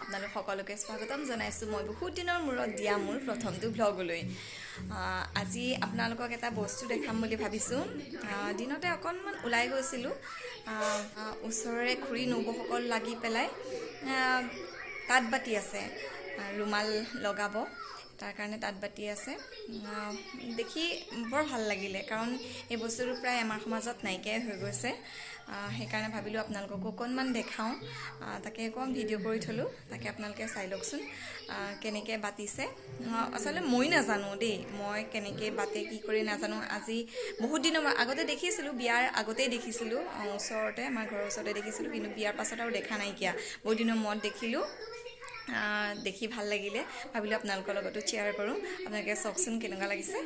আপোনালোক সকলোকে স্বাগতম জনাইছোঁ মই বহুত দিনৰ মূৰত দিয়া মোৰ প্ৰথমটো ভ্লগলৈ। আজি আপোনালোকক এটা বস্তু দেখাম বুলি ভাবিছোঁ। দিনতে অকণমান ওলাই গৈছিলোঁ, ওচৰৰে খুৰী নবৌসকল লাগি পেলাই তাঁত বাতি আছে, ৰুমাল লগাব, তাৰ কাৰণে তাঁত বাতি আছে। দেখি বৰ ভাল লাগিলে, কাৰণ এই বস্তুটো প্ৰায় আমাৰ সমাজত নাইকিয়াই হৈ গৈছে। সেইকাৰণে ভাবিলোঁ আপোনালোককো অকণমান দেখাওঁ, তাকে অকণ ভিডিঅ' কৰি থ'লোঁ, তাকে আপোনালোকে চাই লওকচোন কেনেকৈ বাতিছে। আচলতে মই নাজানো দেই, মই কেনেকৈ বাতে কি কৰি নাজানো। আজি বহুত দিনৰ আগতে দেখিছিলোঁ, বিয়াৰ আগতেই দেখিছিলোঁ, ওচৰতে আমাৰ ঘৰৰ ওচৰতে দেখিছিলোঁ, কিন্তু বিয়াৰ পাছত আৰু দেখা নাইকিয়া। বহুত দিনৰ মূৰত দেখিলোঁ, দেখি ভাল লাগিলে, ভাবিলোঁ আপোনালোকৰ লগতো শ্বেয়াৰ কৰোঁ। আপোনালোকে চাওকচোন কেনেকুৱা লাগিছে।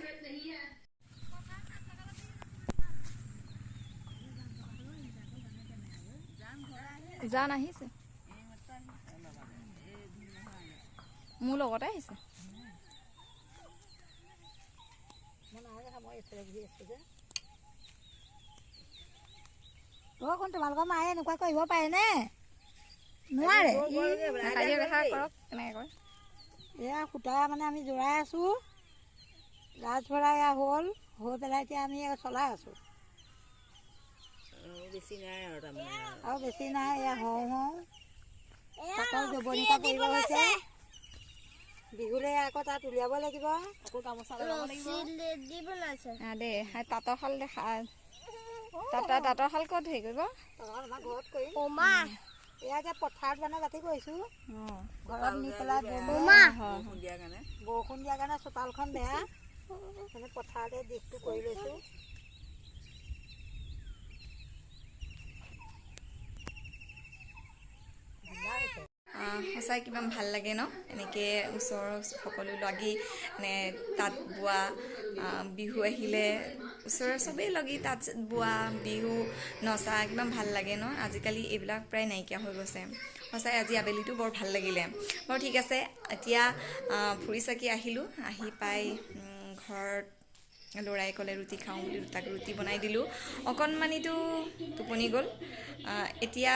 জান আহিছে, মোৰ লগতে আহিছে। তোমালোকৰ মায়ে এনেকুৱা কৰিব পাৰেনে? নোৱাৰে। এয়া সূতা মানে আমি জোৰাই আছোঁ, ৰাজ ভৰাই এয়া হ'ল, হৈ পেলাই এতিয়া আমি চলাই আছোঁ। আৰু বেছি নাই, এয়া হওঁ হওঁ তাকৰ জৱনিকা পৰিব হৈছে। বিহুলৈ আকৌ তাত উলিয়াব লাগিব। দেই তাঁতৰ শাল দেখা, তাঁতৰ শাল ক'ত হেৰি কৰিব? আমাৰ ঘৰত কৰিম। এয়া যে পথাৰত মানে বাতি কৰিছোঁ, ঘৰত নি পেলাই বৰষুণ দিয়াৰ কাৰণে চোতালখন বেয়া, মানে পথাৰতে দিশটো কৰি লৈছোঁ। সঁচাই কিমান ভাল লাগে ন, এনেকৈ ওচৰৰ সকলো লাগি মানে তাঁত বোৱা, বিহু আহিলে ওচৰৰ চবেই লাগি তাঁত বোৱা, বিহু নচা, কিমান ভাল লাগে ন। আজিকালি এইবিলাক প্ৰায় নাইকিয়া হৈ গৈছে। সঁচাই আজি আবেলিটো বৰ ভাল লাগিলে। বাৰু ঠিক আছে, এতিয়া ফুৰি চাকি আহিলোঁ, আহি পাই ঘৰত ল'ৰাই ক'লে ৰুটি খাওঁ বুলি, তাক ৰুটি বনাই দিলোঁ। অকণমানিটো টোপনি গ'ল। এতিয়া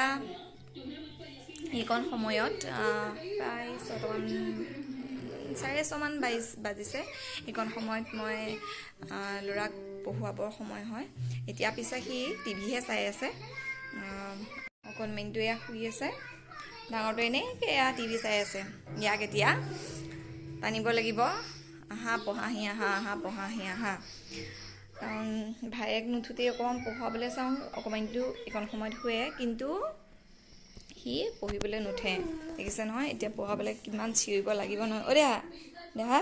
এইকণ সময়ত প্ৰায় 6টামান 6:30মান বাজিছে। এইকণ সময়ত মই ল'ৰাক পঢ়ুৱাবৰ সময় হয়। এতিয়া পিছে সি টিভিহে চাই আছে, অকণমানিটো এয়া শুই আছে, ডাঙৰটো এনেকৈ এয়া টিভি চাই আছে। ইয়াক এতিয়া টানিব লাগিব, আহা পঢ়াহি, আহা আহা পঢ়াহি আহা। কাৰণ ভায়েক নুঠোঁতেই অকণমান পঢ়ুৱাবলৈ চাওঁ, অকণমানিটো এইকণ সময়ত শুৱে, কিন্তু সি পঢ়িবলৈ নুঠে। দেখিছে নহয়, এতিয়া পঢ়াবলৈ কিমান চিঞৰিব লাগিব নহয়। অ' দেহা দেহা,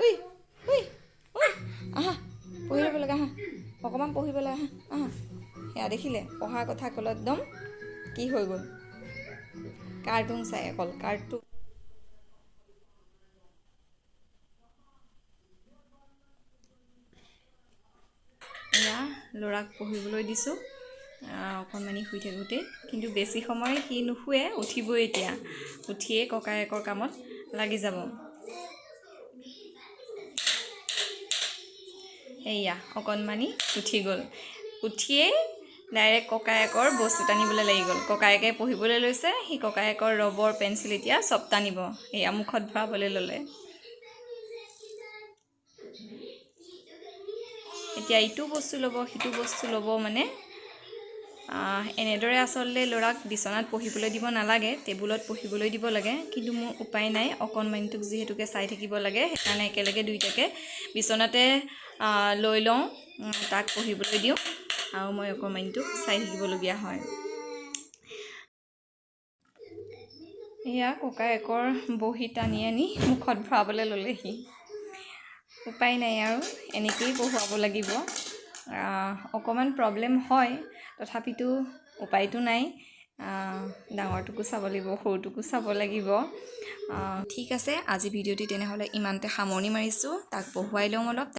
ঐ ঐ ঐ, আহা পঢ়ি ল'ব লাগে, আহা অকণমান পঢ়িবলৈ আহা আহা। সেয়া দেখিলে পঢ়াৰ কথা ক'লে একদম কি হৈ গ'ল, কাৰ্টুন চাই অকল কাৰ্টুন। এয়া ল'ৰাক পঢ়িবলৈ দিছোঁ অকণমানি শুই থাকোঁতে, কিন্তু বেছি সময় সি নুশুৱে, উঠিবই এতিয়া, উঠিয়ে ককায়েকৰ কামত লাগি যাব। এয়া অকণমানি উঠি গ'ল, উঠিয়েই ডাইৰেক্ট ককায়েকৰ বস্তু টানিবলৈ লাগি গ'ল। ককায়েকে পঢ়িবলৈ লৈছে, সি ককায়েকৰ ৰবৰ পেঞ্চিল এতিয়া চব টানিব, এয়া মুখত ভৰাবলৈ ল'লে। এতিয়া ইটো বস্তু ল'ব, সিটো বস্তু ল'ব, মানে এনেদৰে আচলতে ল'ৰাক বিচনাত পঢ়িবলৈ দিব নালাগে, টেবুলত পঢ়িবলৈ দিব লাগে, কিন্তু মোৰ উপায় নাই, অকণমানিটোক যিহেতুকে চাই থাকিব লাগে, সেইকাৰণে একেলগে দুইটাকে বিচনাতে লৈ লওঁ, তাক পঢ়িবলৈ দিওঁ আৰু মই অকণমানিটোক চাই থাকিবলগীয়া হয়। এয়া ককায়েকৰ বহী টানি আনি মুখত ভৰাবলৈ ল'লেহি, উপায় নাই আৰু এনেকৈয়ে পঢ়ুৱাব লাগিব। অকণমান প্ৰব্লেম হয়, তথাপিতো উপায়টো নাই, ডাঙৰটোকো চাব লাগিব, সৰুটোকো চাব লাগিব। ঠিক আছে, আজি ভিডিঅ'টি তেনেহ'লে ইমানতে সামৰণি মাৰিছোঁ, তাক পঢ়ুৱাই লওঁ অলপ।